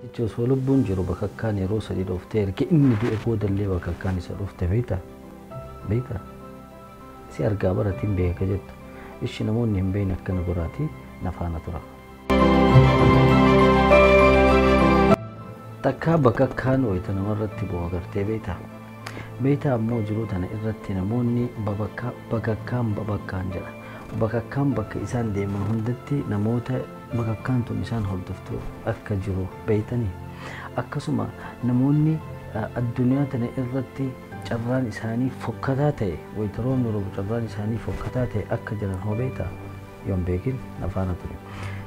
Jechi osoo lubbuun jiru bakakkaan yeroo sadi dhooftee, erga inni du'e boodallee bakakkaan isa dhufte beektaa? Beektaa? Si argaa baratiin beeka jettu. Ishi namoonni hin beekne akkana godhaatii na faana tura. Takkaa bakakkaan wayita namarratti bu'u agartee beektaa? Beektaa ammoo jiruu tana irratti namoonni bakakkaan babakkaan jedha. Bakakkaan bakka isaan deeman hundatti namoota bakakkaan tun isaan hordoftu akka jiru beektanii. Akkasuma namoonni addunyaa tana irratti carraan isaanii fokkataa ta'e, wayita roobni roobu carraan isaanii fokkataa ta'e akka jiran hoo beektaa? Yoo hin beekin na faana ture.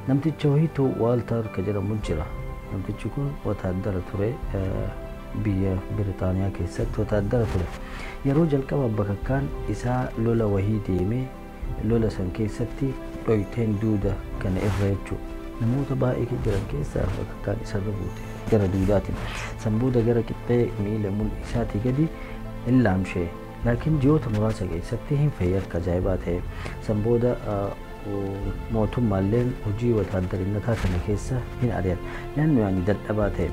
Namticha wayiitu Waaltar ka jedhamu jira. Namtichi kun wataaddara ture, biyya Biritaaniyaa keessatti wataaddara ture. Yeroo jalqaba bakakkaan isaa lola wahii deemee lola san keessatti dhoyteen duuda kana irra jechuudha. Namoota baay'ee jiran keessaa bakakkaan isarra buute gara duudaatiin. San booda gara qixxee miila mul'isaatii gadi hin laamshee. Laakiin ji'oota muraasa keessatti hin fayye akka ajaa'ibaa ta'e. San booda mootummaalleen hojii wataaddarinnataa kana keessa hin ari'an. Naannoo yaani dadhabaa ta'e.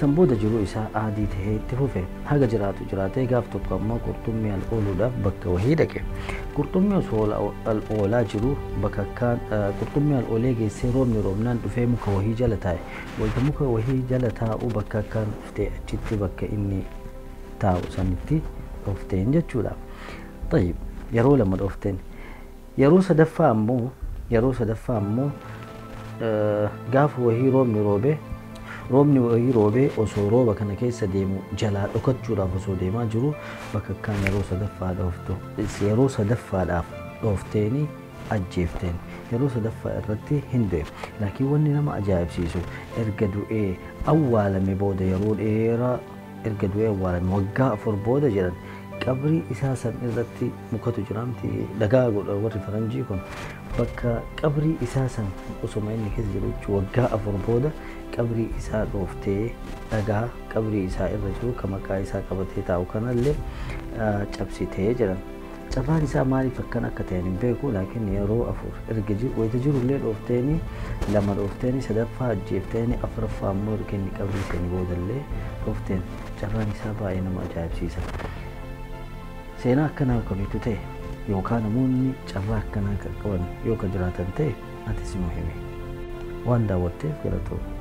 San booda jiruu isaa aadii ta'ee itti fufe. Haga jiraatu jiraatee gaaf tokko ammoo qurxummii al ooluudhaaf bakka wahii dhaqe. Qurxummii osoo al oolaa jiru bakakkaan qurxummii al oolee geessee roobni roobnaan dhufee muka wahii jala taa'e. Wayita muka wahii jala taa'u bakakkaan dhuftee achitti bakka inni taa'u sanitti dhofteen jechuudha. Tayyib, yeroo lama dhofteen. Yeroo sadaffaa ammoo gaafa wahii roobni roobee roobni wayii roobee osoo rooba kana keessa deemu jalaa dhokachuudhaaf osoo deemaa jiru bakakkaan yeroo sadaffaa dhooftu yeroo sadaffaadhaaf dhoofteeni ajjeefteen yeroo sadaffaa irratti hin du'e. Laakiin wanni nama ajaa'ibsiisu erga du'ee awwaalame booda yeroo dheeraa erga du'ee awwaalame waggaa 4 booda jedhan qabrii isaa san irratti mukatu jiraamti dhagaa godha warri faranjii kun bakka qabrii isaa san osoma inni keessa jiru jechuun waggaa 4 booda qabrii isaa dhooftee dhagaa qabrii isaa irra jiru kan maqaa isaa qabatee taa'u kanallee cabsitee jedhan. Carraan isaa maaliif akkana akka ta'e hin beeku, laakiin yeroo 4 erga wayita jirullee dhoofteeni 2 dhoofteeni 3ffaa ajjeefteeni 4ffaa ammoo erga inni qabrii seeni boodallee dhoofteen. Carraan isaa baay'ee nama ajaa'ibsiisa. Seenaa akkanaa kamiitu ta'e yookaan namoonni carraa akkanaa kan qaban yoo ka jiraatan ta'e atis nu himi. Waan daawwatteef galatoomna.